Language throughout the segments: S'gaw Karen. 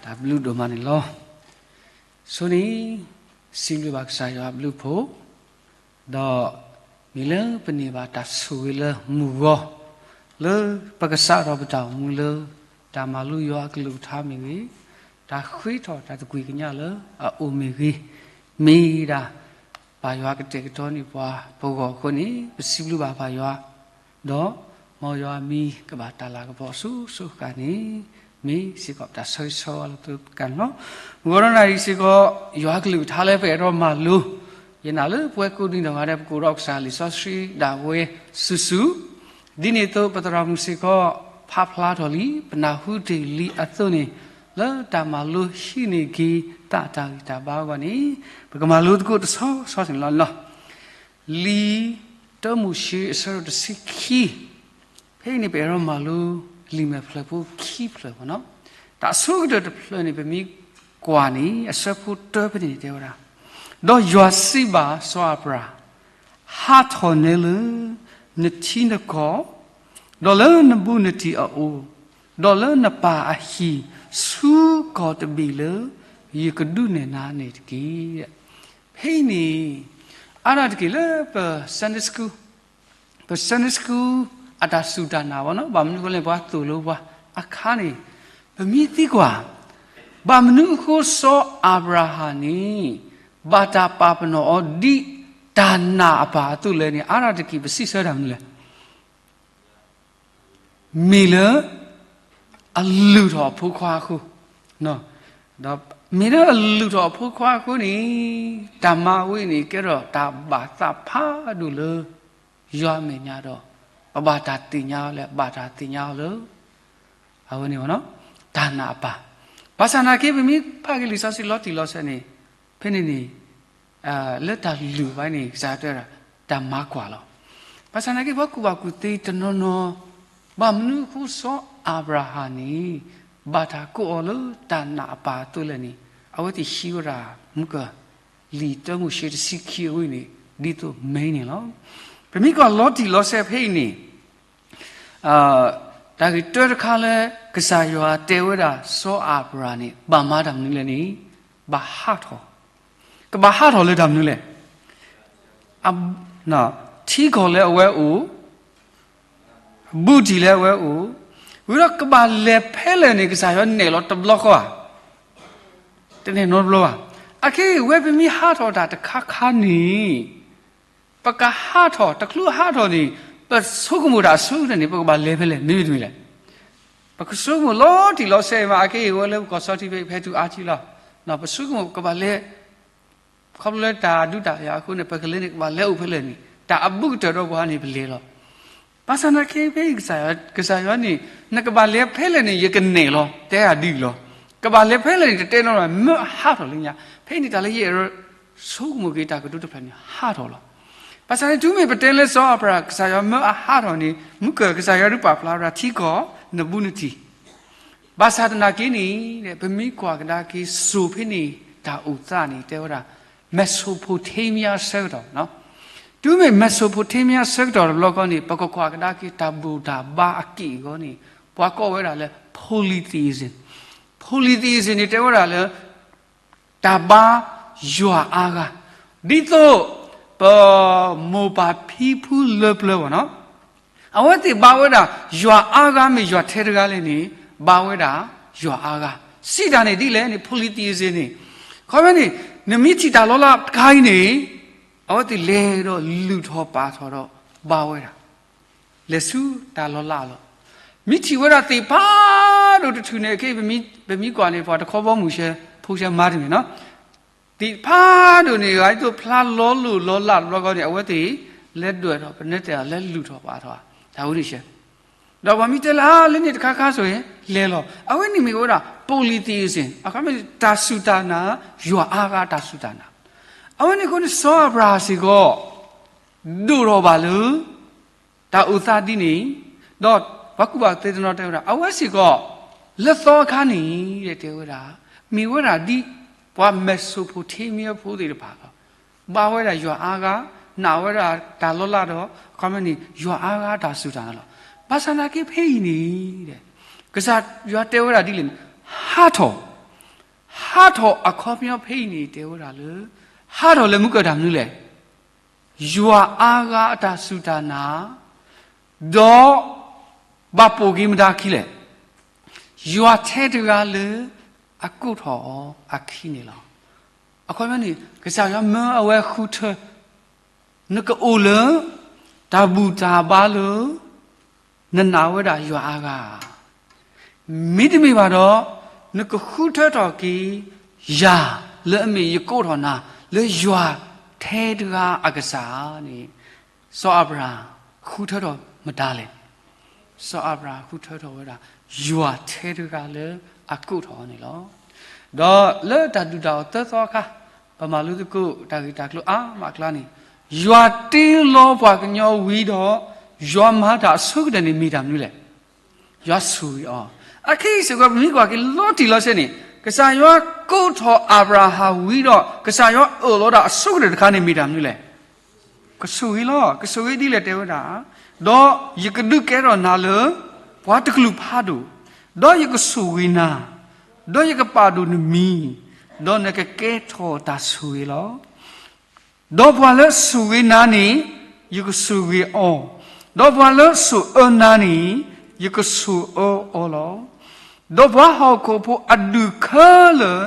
တၢ်ဘျုးဒိၣ်မးန့ၣ်လီၤ. ဆိန့ၣ် စံးဘျုးဘၣ်ကစၢ်ယွၤအဘျုးအဖှိၣ်, ဒီးမ့ၢ်လၢပန့ၢ်ဘၣ်တၢ်ဆိၣ်ဂ့ၤလၢမုၢ်ဂီၤ, လၢပကစးထီၣ်ပတၢ်အိၣ်မူလၢ တၢ်မၤလိယွၤအကလုၢ်ကထါမ့ၢ်ဂ့ၤ, တၢ်ဃ့ထီၣ်တၢ်သကွံာ်ကညးလၢအအိၣ်မ့ၢ်ဂ့ၤ, မ့ၢ်ဒၣ် ပၢ်ယွၤကတဲာ်ကတီၤန့ၢ်ပှၤပဂီၢ်အဃိန့ၣ် ပစံးဘျုးဘၣ်ပၢ်ယွၤ, ဒီးမ်ယွၤအမံၤကဘၣ်တၢ်လၤကပီၤအစိၤစိၤအဃၣ်န့ၣ် မ့ၢ်စ့ၢ်ကီးတၢ်ဆၢဂ့ၤဆၢဝါလၢသုကနၣ်လီၤ. မုၢ်ဂီၤဒီးနၤအံၤစ့ၢ်ကီး ယွၤကလုၢ်ကထါလၢပအဲၣ်ဒိးမၤလိ, ယနာ်လၢပဝဲကိးဂၤဒဲး ပကအိၣ်ဒီးကစၢ်လံာ်စီဆှံဒၣ်ဝဲစုာ်စုာ်, ဒ်န့ၣ်အသိးပသရၣ်မုၣ်စ့ၢ်ကီး ဖးဖျါထီၣ်လံ ပနၢ်ဟူတ့ၢ်လံအသိးန့ၣ် လၢတၢ်မၤလိဟံးန့ၢ်က့ၤသးတၢ်ဂံၢ်တၢ်ဘါအဂီၢ်န့ၣ် ပကမၤလိသကိးတဆီဆီန့ၣ်လီၤ. လံာ်တၢမိၤၡ့အဆၢဒိၣ်တဆံခံ, ဖဲအံၤန့ၣ် ပအဲၣ်ဒိးမၤလိ လံာ်မဲာ်ဖျၢၣ်ဖိခံဖျၢၣ်ဘၣ်နီၤ. တၢ်အဆိကတၢၢ်တဖျၢၣ်န့ၣ် ပမ့ၢ်ကွၢ်န့ၣ် အဆၢဖိတၢဖဲန့ၣ်တဲဝဲဒၣ်, ဒီးယွၤစံးဘၣ်စီၤအၤဘြၤဟၣ်, ဟးထီၣ်နဲလၢနထံနကီၢ်, ဒီးလၢနဘူးနတံၢ်အအိၣ်, ဒီးလၢနပၢ်အဟံၣ်ဆူကီၢ်တဘ့ၣ်လၢ ယကဒုးနဲၣ်နၤန့ၣ်တက့ၢ်. ဖဲအံၤန့ၣ် အါဒၣ်တက့ၢ်လၢပ Sunday School ပ Sunday School အတၢ်စူၢ်တၢ်နာ်ဘၣ်နီၤ, ဘၣ်မနုၤအဃိလဲၣ် ပှၤသိၣ်လိပှၤအခါန့ၣ် ပမ့ၢ်သံကွၢ် ဘၣ်မနုၤအဃိစီၤအၤဘြၤဟၣ်န့ၣ် ဘၣ်တၢ်ပာ်ပနီၣ်အီၤဒ်တၢ်နာ်အပၢ်အသိးလဲၣ်န့ၣ် အါဒၣ်တက့ၢ် ပစံးဆၢတၢ်မနုၤလဲၣ်. မ့ၢ်လၢ အလုၢ်ထီၣ်အဖိခွါအဃိ, ဒီးမ့ၢ်လၢအလုၢ်ထီၣ်အဖိခွါအဃိန့ၣ် တၢ်မၤဝဲအံၤန့ၣ် ကဲထီၣ်တၢ်ဘၣ်သးဖးဒိၣ်လၢ ယွၤအမဲာ်ညါဒီး ပဘၣ်တၢ်သ့ၣ်ညါအီၤလၢ ဘၣ်တၢ်သ့ၣ်ညါအီၤလၢ အဝဲန့ၣ် တၢ်နာ်အပၢ်, ဘၣ်ဆၣ်နာ်က့ ပမ့ၢ်ဖးက့ၤလံာ်စီဆှံလီၤတံၢ်လီၤဆဲးန့ၣ် ဖဲန့ၣ်န့ၣ် လၢတၢ်လုၢ်ဘၣ်န့ၣ် ကစၢ်တဲဝဲဒၣ် တၢ်မၤကွၢ်လီၤ. ဘၣ်ဆၣ်နာ်က့ ပှၤကူၣ်ဘၣ်ကူၣ်သ့တနီၤနီၤ ဘၣ်မနုၤအဃိစီၤအၤဘြၤဟၣ်န့ၣ် ဘၣ်တၢ်ကိးအီၤလၢတၢ်နာ်အပၢ်အသိးလဲၣ်န့ၣ် အဝဲသ့ၣ်ဟံးဝဲဒၣ် မုၢ်ကၢၢ် လံာ်တၢမိၤၡ့တဆံခံအဝဲအံၤန့ၣ် ဒ်သိးမ့ၢ်န့ၣ်လီၤ. ပမ့ၢ်ကွၢ်လီၤတံၢ်လီၤဆဲးဖဲအံၤန့ၣ် တၢ်ဂ့ၢ်တၢတခါလၢ ကစၢ်ယွၤတဲဝဲဒၣ်စီၤအၤဘြၤဟၣ်န့ၣ် ဘၣ်မၤတၢ်မနုၤလဲၣ်န့ၣ် ဘၣ်ဟးထီၣ်, ကဘၣ်ဟးထီၣ်လၢတၢ်မနုၤလဲၣ်. ထံကီၢ်လၢအဝဲအိၣ်, ဘူးတံၢ်လၢအဝဲအိၣ်, ဝံၤဒီးကဘၣ်လဲၤဖဲလဲၣ်န့ၣ် ကစၢ်ယွၤနဲၣ်လီၤတဘျီဃီဧါ, တနဲၣ်နီတဘျီဘၣ်. အခဲအံၤဝဲပမ့ၢ်ဟးထီၣ်တၢ်တခါခါန့ၣ် ပကဟးထီၣ် တချုးဟးထီၣ်န့ၣ် ပဆိကမိၣ်တၢ်အဆိကတၢၢ်န့ၣ် ပကဘၣ်လဲၤဖဲလဲၣ် မ့မ့ၢ်တမ့ၢ်လဲၣ်. ပကဆိကမိၣ်လီၤတံၢ်လီၤဆဲးမး အခဲအံၤဝဲလၢပကီၢ်စီထံဖဲ ဖဲတုၤအါထံလီၤ. ပဆိကမိၣ်ကဘၣ်လဲၤ ခီဖျိလၢတၢ်ဒုးတၢ်ယၤအဃိန့ၣ် ပကလဲၤန့ၣ် ကဘၣ်လဲၤအိၣ်ဖဲလဲၣ်န့ၣ် တၢ်အဘူးကတၢၢ်ဒီးပှၤန့ၣ် ပလဲၤလီၤ. ဘၣ်ဆၣ်နာ်က့ ဖဲအံၤ ကစၢ်ယွၤန့ၣ် နကဘၣ်လဲၤဖဲလဲၣ်န့ၣ် ယကနဲၣ်လီၤ တဲအဒ်အံၤလီၤ. ကဘၣ်လဲၤဖဲလဲၣ်န့ၣ် တတဲနီတမံၤ မၢအဟးထီၣ်လၢညါ. ဖဲအံၤန့ၣ် တၢ်လၢယအဲၣ်ဒိး ဆိကမိၣ်က့ၤတၢ်ကတိၤတဖျၢၣ်န့ၣ် ဟးထီၣ်လီၤ. ဘၣ်ဆၣ်န့ၣ် တုၤမ့ၢ်ပတဲလၢစီၤအၤဘြၤဟၣ် ကစၢ်ယွၤမၢအဟးထီၣ်န့ၣ် မုၢ်ကၢၢ် ကစၢ်ယွၤဒုးပာ်ဖျါဝဲဒၣ်ထံကီၢ် နဘူးနတံၢ် ဘၣ်ဆၣ်သနာ်က့န့ၣ် ပမ့ၢ်ကွၢ်ကဒါက့ၤစိၤဖဲန့ၣ် တၢ်အိၣ်သးန့ၣ် တဲဝဲဒၣ် Mesopotamia ဆၢကတီၢ်, တုၤမ့ၢ် Mesopotamia ဆၢကတီၢ်တဘျီဃီန့ၣ် ပကကွၢ်ကဒါက့ၤတၢ်ဘူၣ်တၢ်ဘါအက့ၢ်အဂီၤန့ၣ် ပှၤကိးဝဲဒၣ်လၢ polytheism, polytheism န့ၣ် တဲဝဲဒၣ်လၢ တၢ်ဘါယွၤအါဂၤ, ဒ်သိး ပမိၢ်ပၢ်ဖံဖုလၢပျၢၤဘၣ်နီၤ အဝဲသ့ၣ်ဘါဝဲဒၣ် ယွၤအါဂၤမ့ၢ်ယွၤထဲတဂၤလဲၣ်န့ၣ် ဘါဝဲဒၣ်ယွၤအါဂၤ, စံးတၢ်န့ၣ်ဒ်လဲၣ်န့ၣ် polytheism န့ၣ်, ခီဖျိန့ၣ် နမ့ၢ်ထံၣ်တၢ်လီၤလးတခါအံၤန့ၣ် အဝဲသ့ၣ်လဲၤဒီးလုၢ်ထီၣ်ပာ်ထီၣ်ဒီးဘါဝဲဒၣ် လဲၤဆူတၢ်လီၤလးလီၤ. မ့ၢ်ထံၣ်ဝဲဒၣ်သ့ၣ်ဖးဒိၣ်တထူၣ်န့ၣ် ခဲအံၤ ပမ့ၢ်ကွၢ်န့ၣ် ပှၤတခီဘီမုၢ်ရှဲ ဖိရှဲမါတမ့ၢ်နီၤ, သ့ၣ်ဖးဒိၣ်န့ၣ် ဂၤဒ်သိးဖျါလီၤလိၢ်လီၤလးတဘျီဃီန့ၣ် အဝဲသ့ၣ်လဲၤဒွဲၣ်ထီၣ် ပနဲတဲလဲၤလုၢ်ထီၣ်ပာ်ထီၣ် တၢ်ဝဲန့ၣ်ရှဲ, ဒီးပှၤမ့ၢ်တဲလၢ လၢန့ၣ်တခါခါဆိၣ်ဂ့ၤ လဲၤလီၤ. အဝဲန့ၣ်မ့ၢ်ဝဲဒၣ် polytheism အခီပညီ တၢ်စူၢ်တၢ်နာ် ယွၤအါဂၤတၢ်စူၢ်တၢ်နာ်, အဝဲန့ၣ်အဃိန့ၣ် စီၤအၤဘြၤဟၣ်စ့ၢ်ကီး ဒိၣ်ထီၣ်ဘၣ်လၢ တၢ်အိၣ်သးဒ်န့ၣ်, ဒီးပှၤကူၣ်ဘၣ်ကူၣ်သ့တနီၤတဲဝဲဒၣ် အဝဲစ့ၢ်ကီး လၢသီအခါန့ၣ် တဲဝဲဒၣ် မ့ၢ်ဝဲဒၣ်ဒ်ပှၤ Mesopotamia ဖိသ့ၣ်တဖၣ်လီၤ. ဘါဝဲဒၣ်ယွၤအါဂၤ, နာ်ဝဲဒၣ်တၢ်လီၤလးဒီး အခီပညီန့ၣ် ယွၤအါဂၤတၢ်စူၢ်တၢ်နာ်လီၤ. ဘၣ်ဆၣ်သနာ်က့ဖဲအံၤန့ၣ် ကစၢ်ယွၤတဲဝဲဒၣ်ဒ်လဲၣ်န့ၣ် ဟးထီၣ် ဟးထီၣ်အခီပညီဖဲအံၤန့ၣ် တဲဝဲဒၣ်လၢ ဟးထီၣ်လၢမုၢ်ကၢၢ်တၢ်မနုၤလဲၣ်. ယွၤအါဂၤအတၢ်စူၢ်တၢ်နာ်, ဒီး ဘၣ်ပိာ်က့ၤမတၤအခံလဲၣ်. ယွၤထဲတဂၤလၢ အကိးထီၣ်အီၤအခံန့ၣ်လီၤ. အခီပညီန့ၣ် ကစၢ်ယွၤမၢအဝဲဃုထၢ နကအိၣ်လၢ တၢ်ဘူၣ်တၢ်ဘါလၢ နနာ်ဝဲဒၣ်ယွၤအါဂၤ မ့တမ့ၢ်ဘၣ်ဒီး နကဃုထၢထီၣ်က့ၤ ယၤလၢအမ့ၢ်ယကိးထီၣ်နၤ လၢယွၤထဲတဂၤအကစၢ်န့ၣ် စီၤအၤဘြၤဟၣ်ဃုထၢထီၣ်မတၤလဲၣ်. စီၤအၤဘြၤဟၣ်ဃုထၢထီၣ်ဝဲဒၣ် ယွၤထဲတဂၤလၢအကိးထီၣ်အီၤန့ၣ်လီၤ. ဒီးလၢတၢ်ဒုၣ်တၢ်အီၣ်သၢသီအခါ ပမၤလိသကိးတၢ်ဂ့ၢ်တၢ်ကျိၤအါမးအကျါန့ၣ် ယွၤတ့လီၤပှၤကညီဝံၤဒီး ယွၤမၤတၢ်အဆိကတၢၢ်န့ၣ်မ့ၢ်တၢ်မနုၤလဲၣ်. ယွၤဆိၣ်ဂ့ၤအီၤ. အခဲအံၤစ့ၢ်ကီး ပမ့ၢ်ကွၢ်က့ၤလီၤတံၢ်လီၤဆဲးန့ၣ် ကစၢ်ယွၤကိးထီၣ်အၤဘြၤဟၣ်ဝံၤဒီး ကစၢ်ယွၤအၢၣ်လီၤတၢ်အဆိကတၢၢ်တခါန့ၣ်မ့ၢ်တၢ်မနုၤလဲၣ်. ကဆိၣ်ဂ့ၤလီၤ. ကဆိၣ်ဂ့ၤဒ်လဲၣ်တဲဝဲဒၣ်, ဒီးယကဒုးကဲထီၣ်နၤလၢ ပှၤတကလုာ်ဖးဒိၣ်, ဒီးယကဆိၣ်ဂ့ၤနၤ, ဒီးယကပာ်ဒိၣ်နမံၤ, ဒီးနကကဲထီၣ်တၢ်ဆိၣ်ဂ့ၤလီၤ. ဒီးပှၤလၢဆိၣ်ဂ့ၤနၤန့ၣ် ယကဆိၣ်ဂ့ၤအီၤ, ဒီးပှၤလၢဆိၣ်အၢနၤန့ၣ် ယကဆိၣ်အၢအီၤလီၤ. ဒီးပှၤဟီၣ်ခိၣ်ဖိအဒူၣ်ခဲလၢာ်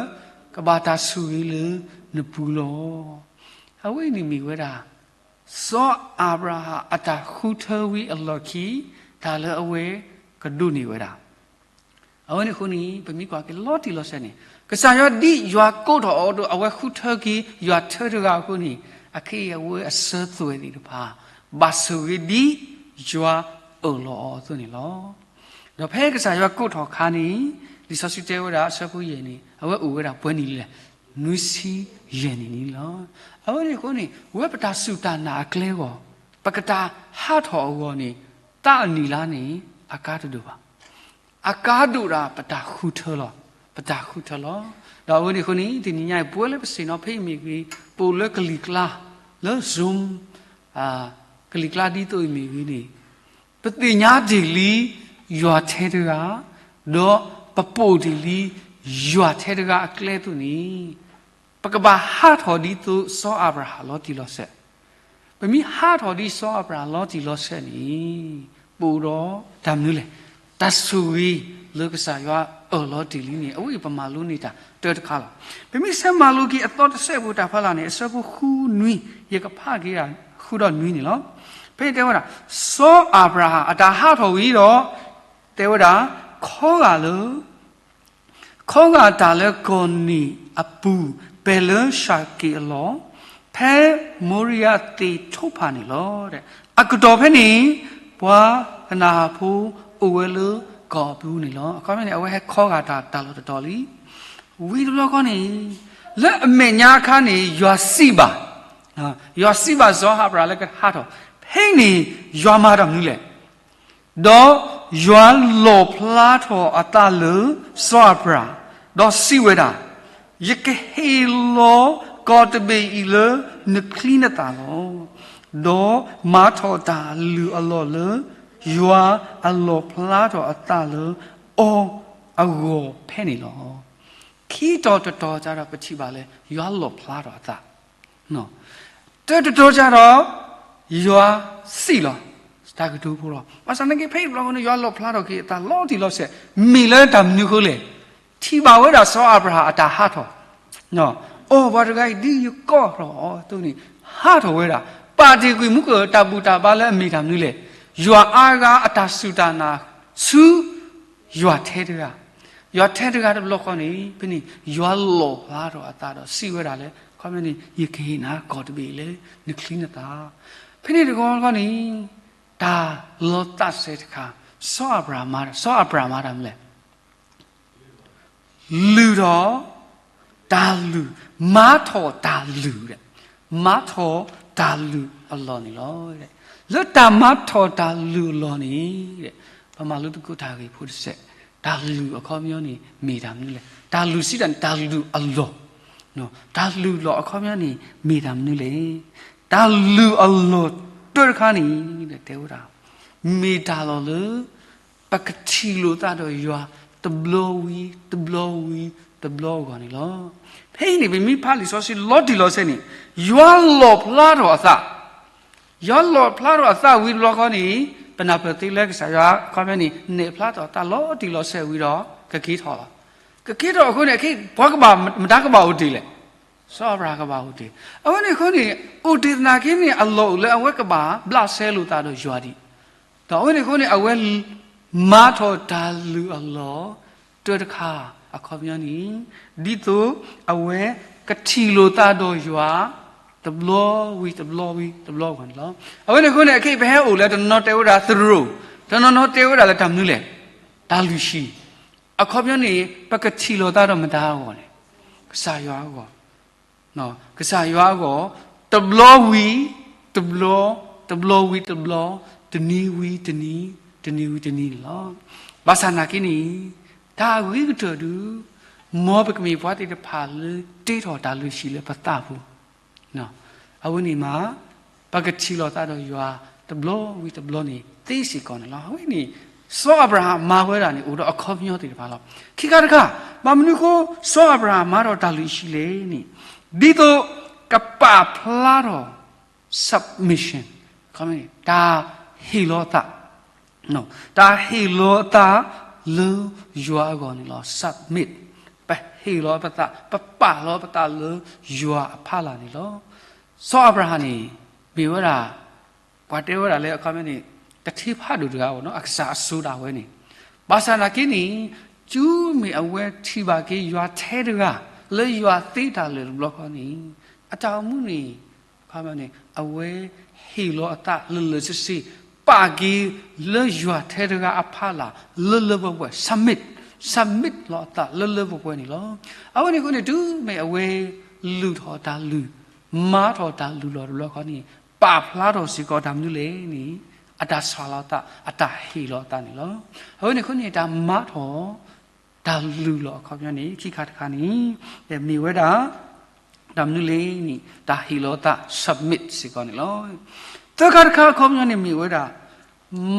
ကဘၣ်တၢ်ဆိၣ်ဂ့ၤလၢနပူၤလီၤ. အဝဲအံၤန့ၣ်မ့ၢ်ဝဲဒၣ် စီၤအၤဘြၤဟၣ်အတၢ်ဃုထၢဝံၤအလီၢ်ခံ တၢ်လၢအဝဲကဒိးန့ၢ်ဝဲဒၣ် အဝဲန့ၣ်အဃိန့ၣ် ပမ့ၢ်ကွၢ်က့ၤလီၤတံၢ်လီၤဆဲးန့ၣ် ကစၢ်ယွၤဒ်ယွၤကိးထီၣ်အီၤဒီး အဝဲဃုထၢက့ၤယွၤထဲတဂၤအဃိန့ၣ် အခဲအံၤအဝဲအစၢၤသွဲၣ်သ့ၣ်တဖၣ် ဘၣ်ဆိၣ်ဂ့ၤဒ်ယွၤအၢၣ်လီၤအီၤအသိးန့ၣ်လီၤ. ဒီးဖဲကစၢ်ယွၤကိးထီၣ်အခါန့ၣ် လံာ်စီဆှံတဲဝဲဒၣ်အဆၢဖိယဲၢ်န့ၣ် အဝဲအိၣ်ဝဲဒၣ်ပှဲၤနံၣ်လံလဲၣ်, နွံဆံယဲၢ်နံၣ်န့ၣ်လီၤ. အဝဲန့ၣ်အဃိန့ၣ် ဝဲပတၢ်စူၢ်တၢ်နာ်အကျဲအဂီၢ် ပကတၢ်ဟးထီၣ်အဂီၢ်န့ၣ် သးအနံၣ်လါန့ၣ် အကါတဒိၣ်ဘၣ်. အကါဒိၣ်ဒၣ်ပတၢ်ဃုထၢလီၤ. ပတၢ်ဃုထၢလီၤ. ဒီးအဝဲန့ၣ်အဃိန့ၣ် တနံၤညါအံၤ ပဝဲလၢပဆ့ၣ်နီၤဖဲအံၤမ့ၢ်ဂ့ၤ, ပအိၣ်လၢကလံၤကျါ, လၢ Zoom ကလံၤကျါဒ်သိးအံၤမ့ၢ်ဂ့ၤန့ၣ် ပသ့ၣ်ညါတ့ၢ်လံ ယွၤထဲတဂၤ, ဒီးပပိာ်တ့ၢ်လံယွၤထဲတဂၤအကျဲအသိးန့ၣ် ပကဘၣ်ဟးထီၣ်ဒ်သိးစီၤအၤဘြၤဟၣ်လီၤတံၢ်လီၤဆဲး. ပမ့ၢ်ဟးထီၣ်ဒ်စီၤအၤဘြၤဟၣ်လီၤတံၢ်လီၤဆဲးန့ၣ် ပအိၣ်ဒီးတၢ်မနုၤလဲၣ်, တၢ်ဆိၣ်ဂ့ၤလၢကစၢ်ယွၤအၢၣ်လီၤတ့ၢ်လံန့ၣ် အဝဲအံၤပမၤလိန့ၢ်တၢ်တၢတခါလီၤ. ပမ့ၢ်ဆဲးမၤလိက့ၤအသီတစဲးဖိတၢ်ဖီလာ်န့ၣ် အဆၢဖိဃုနွံ ယကဖးက့ၤဒၣ်ဃုဒီးနွံန့ၣ်လီၤ. ဖဲန့ၣ်တဲဝဲဒၣ်, စီၤအၤဘြၤဟၣ်အတၢ်ဟးထီၣ်ဝံၤဒီး တဲဝဲဒၣ်, ခီဂာ်လၢ ခီဂာ်တၢ်လၢကီၢ်နံၣ်အပူၤ ပဲာ်လၢၡၤက့ၣ်အလီၢ်, ဖဲမိရံယၤသ့ၣ်ထိဖၣ်န့ၣ်လီၤ. အကတီၢ်ဖဲန့ၣ် ပှၤကနၤဧၣ်ဖိအိၣ်ဝဲလၢကီၢ်အပူၤန့ၣ်လီၤ. အခီပညီန့ၣ် အဝဲဟဲခီဂာ်တၢ်တၢ်လီၢ်တတီၤလံ. ဝံၤတဘျီဃီန့ၣ် လၢအမဲာ်ညါအခါန့ၣ် ယွၤစံးဘၣ်, ယွၤစံးဘၣ်စီၤအၤဘြၤဟၣ်လၢကဟးထီၣ်, ဖဲန့ၣ်ယွၤမၤတၢ်မနုၤလဲၣ်. ဒီးယွၤလီၣ်ဖျါထီၣ်အသးလၢစီၤအၤဘြၤဟၣ်, ဒီးစံးဝဲဒၣ်, ယကဟ့ၣ်လီၤကီၢ်တဘ့ၣ်အံၤလၢနချံနသၣ်လီၤ. ဒီးမၤထီၣ်တၢ်လုၢ်အလီၢ်လၢ ယွၤအလီၣ်ဖျါထီၣ်အသးလၢအီၤအဂီၢ်ဖဲန့ၣ်လီၤ. ခံတီၤတတီၤတၢ်ဒီးပထံၣ်ဘၣ်လၢ ယွၤလီၣ်ဖျါထီၣ်အသး တၢတတီၤတၢ်ဒီး ယွၤစံးလီၤ တၢ်ကတိၤဖိလီၤ. ဘၣ်ဆၣ်သနာ်က့ ဖဲအံၤတဘျီဃီန့ၣ် ယွၤလီၣ်ဖျါထီၣ်က့ၤအသးလီၤတံၢ်လီၤဆဲး မ့ၢ်လၢတၢ်မနုၤအဃိလဲၣ်. ထံၣ်ဘၣ်ဝဲဒၣ်စီၤအၤဘြၤဟၣ်အတၢ်ဟးထီၣ်, အိၣ်ပှၤတဂၤအံၤဒ်ယကိးထီၣ်အီၤအသိးန့ၣ် ဟးထီၣ်ဝဲဒၣ်, ပာ်တ့ၢ်ကွံာ်မူခိၣ်တၢ်ဘူၣ်တၢ်ဘါလၢအမ့ၢ်တၢ်မနုၤလဲၣ်. ယွၤအါဂၤအတၢ်စူၢ်တၢ်နာ်ဆူ ယွၤထဲတဂၤ, ယွၤထဲတဂၤတဘျီဃီန့ၣ် ဖဲန့ၣ် ယွၤလီၣ်ဖျါထီၣ်အသးဒီးစံးဝဲဒၣ်လၢ အခီပညီန့ၣ် ယကဟ့ၣ်နၤကီၢ်တဘ့ၣ်လၢနချံနသၣ်. ဖဲန့ၣ်တဘျီဃီန့ၣ် တၢ်လီၤသးစဲတခါ စီၤအၤဘြၤဟၣ်မၤ, စီၤအၤဘြၤဟၣ်မၤတၢ်မနုၤလဲၣ်. လုၢ်ထီၣ် တၢ်လုၢ်, မၤထီၣ်တၢ်လုၢ်, မၤထီၣ်တၢ်လုၢ်အလီၢ်န့ၣ်လီၤ. လၢတၢ်မၤထီၣ်တၢ်လုၢ်အလီၢ်န့ၣ် ပမၤလိသကိးတၢ်ဂ့ၢ်ဖိတစဲး, တၢ်လုၢ်အခီပညီန့ၣ် မ့ၢ်တၢ်မနုၤလဲၣ်. တၢ်လုၢ်စံးတၢ်န့ၣ် တၢ်လုၢ်အလီၢ်, တၢ်လုၢ်လီၢ်အခီပညီန့ၣ် မ့ၢ်တၢ်မနုၤလဲၣ်. တၢ်လုၢ်အလီၢ်တၢတခါန့ၣ် တဲဝဲဒၣ် မ့ၢ်တၢ်လီၢ်လၢ ပကထံၣ်လိာ်သးဒီးယွၤ တဘျီဝံၤ တဘျီဝံၤ တဘျီအဂီၢ်န့ၣ်လီၤ. ဖဲအံၤန့ၣ် ပမ့ၢ်ဖးလံာ်စီဆှံလီၤတံၢ်လီၤဆဲးန့ၣ်, ယွၤလီၣ်ဖျါထီၣ်အသး, ယွၤလီၣ်ဖျါထီၣ်အသးဝံၤတဘျီဃီန့ၣ်, ပနၢ်ပၢၢ်သ့လၢကစၢ်ယွၤအခီပညီန့ၣ် နဲၣ်ဖျါထီၣ်အသးလီၤတံၢ်လီၤဆဲးဝံၤဒီး ကက့ၤထီၣ်လီၤ. ကက့ၤထီၣ်အဃိန့ၣ် အခ့ပှၤကဘၣ်မတၤကဘၣ်အိၣ်တ့ၢ်လဲၣ်. စီၤအၤဘြၤဟၣ်ကဘၣ်အိၣ်တ့ၢ်. အဝဲန့ၣ်အဃိန့ၣ် အိၣ်တ့ၢ်သနာ်က့န့ၣ် အလီၢ်အိၣ်လၢအဝဲကဘၣ်ဘျးစဲလိာ်သးဒီးယွၤဒံး, ဒီးအဝဲန့ၣ်အဃိန့ၣ် အဝဲ မၤထီၣ်တၢ်လုၢ်အလီၢ်တၢတခါအခီပညီန့ၣ်, ဒ်သိးအဝဲကထံၣ်လိာ်သးဒီးယွၤ တဘျီဝံၤတဘျီဝံၤတဘျီအဂီၢ်န့ၣ်လီၤ. အဝဲန့ၣ်အဃိန့ၣ် အခ့ပဟဲအိၣ်လၢတနီၤတဲဝဲဒၣ်သရိာ်, တနီၤနီၤတဲဝဲဒၣ်လၢတၢ်မနုၤလဲၣ်, တၢ်လုၢ်ဟံၣ်, အခီပညီန့ၣ် ပကထံၣ်လိာ်သးဒီးမတၤအဂီၢ်န့ၣ်, ကစၢ်ယွၤအဂီၢ် ကစၢ်ယွၤအဂီၢ်, တဘျီဝံၤတဘျီ, တဘျီဝံၤတဘျီ, တနံၤဝံၤတနံၤ, တနံၤဝံၤတနံၤန့ၣ်လီၤ. ဘၣ်ဆၣ်နာ်က့န့ၣ်, တၢ်အဂ့ၤကတၢၢ်ဒုး, မ်ပကမ့ၢ်ပှၤသ့ၣ်တဖၣ်လၢတ့ထီၣ်တၢ်လုၢ်ဟံၣ်လၢပသးပူၤ အဝဲန့ၣ်မး, ပကထံၣ်လိာ်သးဒီးယွၤ တဘျီဝံၤတဘျီန့ၣ်သ့စ့ၢ်ကီးန့ၣ်လီၤ. အဝဲန့ၣ် စီၤအၤဘြၤဟၣ်မၤဝဲဒၣ်န့ၣ် အိၣ်ဒီးအခီပညီသ့ၣ်တဖၣ်လီၤ. ခံခါတခါ, ဘၣ်မနုၤအဃိ စီၤအၤဘြၤဟၣ်မၤထီၣ်တၢ်လုၢ်ဟံၣ်လဲၣ်န့ၣ်, ဒ်သိးကပာ်ဖျါထီၣ် submission, တၢ်ဟ့ၣ်လီၤအသး တၢ်ဟ့ၣ်လီၤအသးလၢယွၤအဂီၢ်န့ၣ်လီၤ. Submit, ပဟ့ၣ်လီၤပသး, ပပာ်လီၤပသးလၢယွၤအဖီလာ်န့ၣ်လီၤ. စီၤအၤဘြၤဟၣ်န့ၣ် မ့ၢ်ဝဲဒၣ် ပှၤတဲဝဲဒၣ်လၢအခီပညီန့ၣ် တထံဖးဒိၣ်တဂၤဘၣ်နီၤ, အကစၢ်အစိၤဒၣ်ဝဲန့ၣ်, ဘၣ်ဆၣ်နာ်က့န့ၣ် တုၤမ့ၢ်အဝဲထံၣ်ဘၣ်က့ၤယွၤထဲတဂၤ လၢယွၤသ့တၢ်လၢာ်တဘျီဃီန့ၣ်, အတၢ်အိၣ်မူန့ၣ် အခီပညီန့ၣ် အဝဲဟ့ၣ်လီၤအသးလၢလၢာ်ဆ့ဆ့, ပာ်က့ၤလၢယွၤထဲတဂၤအဖီလာ် လၢလၢပှဲၤပှဲၤ, submit, submit လီၤအသးလၢလၢပှဲၤပှဲၤန့ၣ်လီၤ. အဝဲန့ၣ်အဃိန့ၣ် တုၤမ့ၢ်အဝဲလုၢ်ထီၣ်တၢ်လုၢ်, မၤထီၣ်တၢ်လုၢ်လီၤတဘျီဃီန့ၣ်, ပာ်ဖျါထီၣ်စ့ၢ်ကီးတၢ်မနုၤလဲၣ်န့ၣ်, အတၢ်ဆှၢလီၤသး, အတၢ်ဟ့ၣ်လီၤအသးန့ၣ်လီၤ. အဝဲန့ၣ်အဃိန့ၣ် တၢ်မၤထီၣ် တၢ်လုၢ်လီၤအခီပညီန့ၣ် ခံခါတခါန့ၣ် မ့ၢ်ဝဲဒၣ် တၢ်မနုၤလဲၣ်န့ၣ် တၢ်ဟ့ၣ်လီၤသး submit စ့ၢ်ကီးန့ၣ်လီၤ. သၢခါတခါအခီပညီန့ၣ် မ့ၢ်ဝဲဒၣ်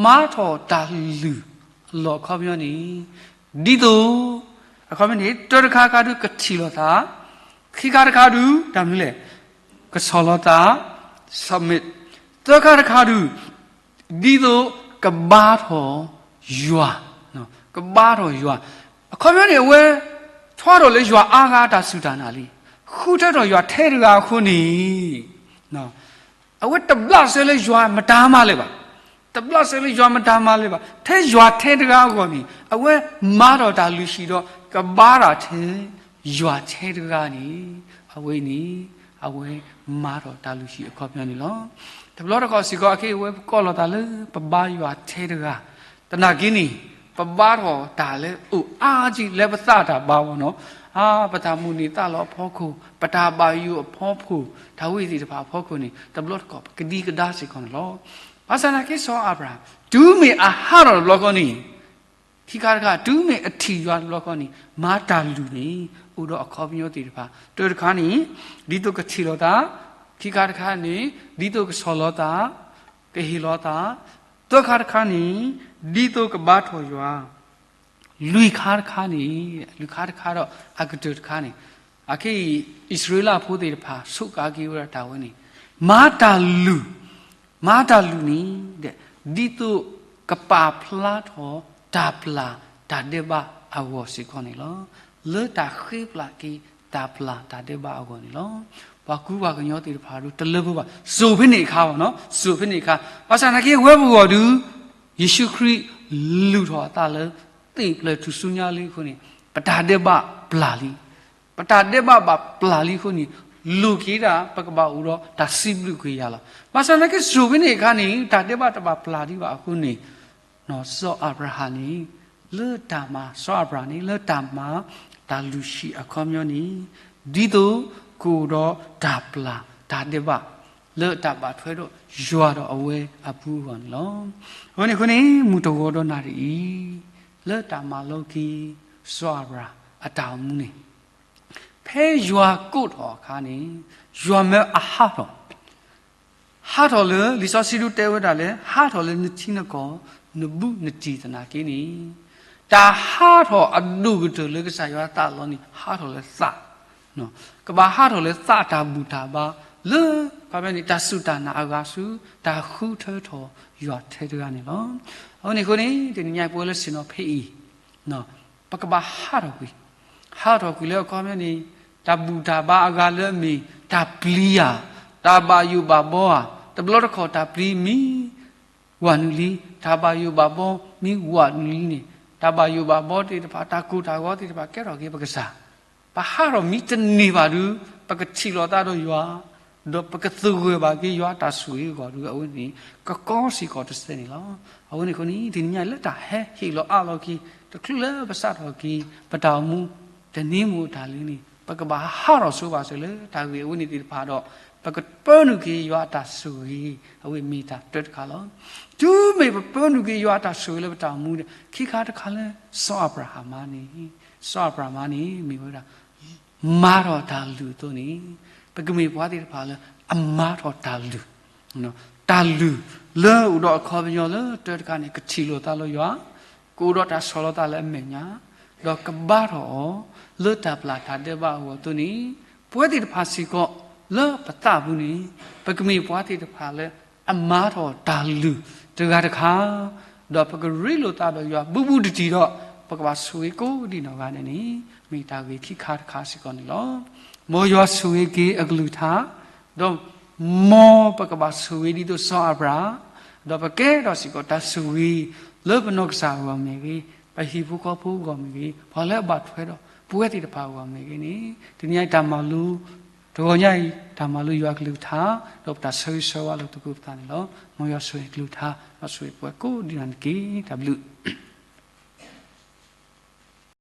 မၤထီၣ်တၢ်လုၢ်လီၤအခီပညီန့ၣ် ဒ်သိး အခီပညီန့ၣ် တၢတခါခါဒုးကထံၣ်လိာ်သး, ခံခါတခါဒုး တၢ်မနုၤလဲၣ်, ကဆီၣ်လီၤသး submit, သၢခါတခါဒုး ဒ်သိးကဘါထီၣ်ယွၤ, ကဘါထီၣ်ယွၤ, အခီပညီန့ၣ် အဝဲ ထွါထီၣ်လၢယွၤအါဂၤတၢ်စူၢ်တၢ်နာ်လံ, ဃုထၢထီၣ်ယွၤထဲတဂၤအဃိန့ၣ် အဝဲတဘျးစဲလၢယွၤမတၤမၤလၢၤဘၣ်, တဘျးစဲလၢယွၤမတၤမၤလၢၤဘၣ်, ထဲယွၤထဲတဂၤအဂီၢ်န့ၣ် အဝဲမၤထီၣ်တၢ်လုၢ်ဟံၣ်ဒီး ကဘါထီၣ်ထဲ ယွၤထဲတဂၤန့ၣ် အဝဲန့ၣ် အဝဲမၤထီၣ်တၢ်လုၢ်ဟံၣ်အခီပညီန့ၣ်လီၤ. တဘျီတခီၣ်စ့ၢ်ကီး အခဲအံၤ အဝဲပကိးလိာ်သးလၢ ပဘါယွၤထဲတဂၤ, သနာ်က့န့ၣ် ပဘါထီၣ်တၢ်လၢအိၣ်အါကံလၢပသးတၢ်ဘါဝဲနီၤ, အါ ပတၢ်မိၣ်န့ၢ်သးလီအဖီခိၣ်, ပတၢ်ဘၣ်ယိၣ်အဖီခိၣ်, တၢ်ဝဲသ့ၣ်တဖၣ်အဖီခိၣ်န့ၣ် တဘျီတခီၣ် ပကဒံကဒါစ့ၢ်ကီးန့ၣ်လီၤ. ဘၣ်ဆၣ်သနာ်က့ စီၤအၤဘြၤဟၣ် တုၤမ့ၢ်အဟးထီၣ်တဘျီဃီန့ၣ် ခံခါတခါ တုၤမ့ၢ်အထံၣ်ယွၤတဘျီဃီန့ၣ် မၤတၢ်လုၢ်န့ၣ် အိၣ်ဒီးအခီပညီသ့ၣ်တဖၣ်, တၢတခါန့ၣ် ဒ်သိးကထံၣ်လိာ်သး, ခံခါတခါန့ၣ် ဒ်သိးကဆီၣ်လီၤသး, ကဟ့ၣ်လီၤသး, သၢခါတခါန့ၣ် ဒ်သိးကဘါထီၣ်ယွၤ, လွံၢ်ခါတခါန့ၣ်, လွံၢ်ခါတခါဒီးအကတၢၢ်တခါန့ၣ်, အခဲအံၤ အံၣ်စရ့လးဖိသ့ၣ်တဖၣ် ဆိးကါက့ၤဝဲဒၣ်တၢ်ဝဲန့ၣ် မၤတၢ်လုၢ် မၤတၢ်လုၢ်န့ၣ် ဒ်သိးကပာ်ဖျါထီၣ်တၢ်ပျၢ်တၢ်ဒဲးဘးအဂီၢ်စ့ၢ်ကီးန့ၣ်လီၤ. လၢတၢ်ဃ့ပျၢ်က့ၤတၢ်ပျၢ်တၢ်ဒဲးဘးအဂီၢ်န့ၣ်လီၤ. ပှၤကူပှၤကညီသ့ၣ်တဖၣ်ဒုး တလၢပှဲၤဘၣ်, စိာ်ဖဲန့ၣ်အခါဘၣ်နီၤ, စိာ်ဖဲန့ၣ်အခါ, ဘၣ်ဆၣ်သနာ်က့ ဝဲပဂီၢ်ဒုး ယ့ၣ်ၡူးခရံာ်လုၢ်ထီၣ်အသးလၢ သ့ၣ်ဖျဲးထူၣ်စုညါလံအဃိန့ၣ် ပတၢ်ဒဲးဘးပျၢ်လံ. ပတၢ်ဒဲးဘးဘၣ်ပျၢ်လံအဃိန့ၣ် လိၣ်က့ၤဒၣ် ပကဘၣ်အိၣ်ဒီးတၢ်စံးဘျုးက့ၤယွၤလီၤ. ဘၣ်ဆၣ်သနာ်က့ စိာ်ဖဲန့ၣ်အခါန့ၣ် တၢ်ဒဲးဘးတဘၣ်ပျၢ်ဒံးဘၣ်အဃိန့ၣ် စီၤအၤဘြၤဟၣ်န့ၣ် လၢတၢ်မၤ, စီၤအၤဘြၤဟၣ်န့ၣ် လၢတၢ်မၤတၢ်လုၢ်ဟံၣ်အခီပညီန့ၣ် ဒ်သိးကအိၣ်ဒီးတၢ်ပျၢ်တၢ်ဒဲးဘး လၢတၢ်ဘၣ်ထွဲဒီးယွၤဒီးအဝဲအပူၤအဂီၢ်န့ၣ်လီၤ. အဝဲန့ၣ်အဃိန့ၣ် မုၢ်တဂီၤဒီးနၣ်ရံၣ်အံၤ လၢတၢ်မၤလိက့ၤ စီၤအၤဘြၤဟၣ်အတၢ်အိၣ်မူန့ၣ် ဖဲယွၤကိးထီၣ်အခါန့ၣ် ယွၤမၢအဟးထီၣ်, ဟးထီၣ်လၢ လံာ်စီဆှံဒုးတဲဝဲဒၣ်လၢ ဟးထီၣ်လၢနထံနကီၢ် နဘူးနတံၢ်သနာ်က့န့ၣ် တၢ်ဟးထီၣ်အဒိၣ်ကတၢၢ်လၢကစၢ်ယွၤသးလီန့ၣ် ဟးထီၣ်လၢသး, ကဘၣ်ဟးထီၣ်လၢသးတၢ်ဘူၣ်တၢ်ဘါ လၢ ခီပညီန့ၣ် တၢ်စူၢ်တၢ်နာ်အဂၤဆူ တၢ်ဃုထၢထီၣ်ယွၤထဲတဂၤန့ၣ်လီၤ. အဝဲန့ၣ်အဃိန့ၣ် တနံၤညါပဝဲလၢဆ့ၣ်နီၤဖဲအံၤ ပကဘၣ်ဟးထီၣ်ကွံာ်, ဟးထီၣ်ကွံာ်လၢအခီပညီန့ၣ် တၢ်ဘူၣ်တၢ်ဘါအဂၤလၢအမ့ၢ် တၢ်ပျံၤဧါ, တၢ်ဘၣ်ယိၣ်ဘၣ်ဘီဧါ, တဘျီတခီၣ်တၢ်ပျံၤမ့ၢ် ဝးနုာ်လံ, တၢ်ဘၣ်ယိၣ်ဘၣ်ဘီမ့ၢ်ဝးနုာ်လံန့ၣ် တၢ်ဘၣ်ယိၣ်ဘၣ်ဘီသ့ၣ်တဖၣ် တၢ်ကိၢ်တၢ်ဂီၤသ့ၣ်တဖၣ်ကဲထီၣ်က့ၤပကစၢ်, ပဟးထီၣ်မ့ၢ်တန့ၢ်ဘၣ်ဒီး ပကထံၣ်လိာ်သးဒီးယွၤ, ဒီးပကသဂၢၢ်ဘၣ်က့ၤယွၤအတၢ်ဆိၣ်ဂ့ၤအဂီၢ်ဒီးအဝဲန့ၣ် ကကီစ့ၢ်ကီးတစဲးန့ၣ်လီၤ. အဝဲန့ၣ်အဃိန့ၣ် တနံၤညါလၢတၢ်ဟဲဟ့ၣ်လီၤအးလီၤက့ၤ တချုးလၢပစးထီၣ်က့ၤ ပတၢ်အိၣ်မူ တနံၤမ့ၢ်တၢ်လံန့ၣ် ပကဘၣ်ဟးထီၣ်ဆိဘၣ်စၢၤလၢတၢ်ဂ့ၢ်အဝဲန့ၣ်သ့ၣ်တဖၣ်ဒီး ပကပၢနုာ်က့ၤယွၤအတၢ်ဆိၣ်ဂ့ၤ အဝဲမ့ၢ်တၢ်တၢတခါလီၤ. တုၤမ့ၢ်ပပၢနုာ်က့ၤယွၤအတၢ်ဆိၣ်ဂ့ၤလၢပတၢ်အိၣ်မူဒီး ခံခါတခါလၢ စီၤအၤဘြၤဟၣ်မါန့ၣ်, စီၤအၤဘြၤဟၣ်မါန့ၣ် မ့ၢ်ဝဲဒၣ် မၤထီၣ်တၢ်လုၢ်အသိးန့ၣ် ပကမ့ၢ်ပှၤသ့ၣ်တဖၣ်လၢအမၤထီၣ်တၢ်လုၢ်, တၢ်လုၢ်လၢအိၣ်ဒီးအခီပညီလၢတၢတခါန့ၣ် ကထံၣ်လိာ်သးလၢယွၤ, ကအိၣ်ဒီးတၢ်ဆီၣ်လီၤသးလၢအမဲာ်ညါ, ဒီးကဘါထီၣ်အီၤလၢတၢ်ပျၢ်တၢ်ဒဲးဘးအဂီၢ်အသိးန့ၣ် ပဝဲသ့ၣ်တဖၣ်စ့ၢ်ကီးလၢပသးပူၤန့ၣ် ပကမ့ၢ်ပှၤသ့ၣ်တဖၣ်လၢအမၤထီၣ်တၢ်လုၢ်တဂၤတခါ, ဒီးပကရ့လိာ်သးဒီးယွၤဘူးဘူးတံၢ်တံၢ်ဒီး ပကဘၣ်ဆိၣ်ဂ့ၤကိးဒံးနီၢ်ဂၤဒဲးန့ၣ် မ့ၢ်တၢ်ဂ့ၢ်ခံခါတခါစ့ၢ်ကီးန့ၣ်လီၤ. မ်ယွၤဆိၣ်ဂ့ၤက့ၤအကလုၢ်ကထါ, ဒီးမ်ပကဘၣ်ဆိၣ်ဂ့ၤဒ်သိးစီၤအၤဘြၤဟၣ်, ဒီးပကဲထီၣ်စ့ၢ်ကီးတၢ်ဆိၣ်ဂ့ၤ လၢပနီၢ်ကစၢ်အဂီၢ်မ့ၢ်ဂ့ၤ, ပဟံၣ်ဖိဃီဖိအဂီၢ်မ့ၢ်ဂ့ၤ, ပှၤလၢအဘၣ်ထွဲဒီးပဝဲသ့ၣ်တဖၣ်အဂီၢ်မ့ၢ်ဂ့ၤန့ၣ် တနံၤညါအံၤတၢ်မၤလိ တဂီၤညါအံၤ တၢ်မၤလိယွၤအကလုၢ်ကထါ ဒီးပတၢ်ဆၢဂ့ၤဆၢဝါလိာ်သကိးပသးန့ၣ်လီၤ. မ်ယွၤဆိၣ်ဂ့ၤအကလုၢ်ကထါ ဒီးဆိၣ်ဂ့ၤပှၤကိးဒံးနီၢ်ဂၤဒဲးတက့ၢ်. တၢ်ဘျုး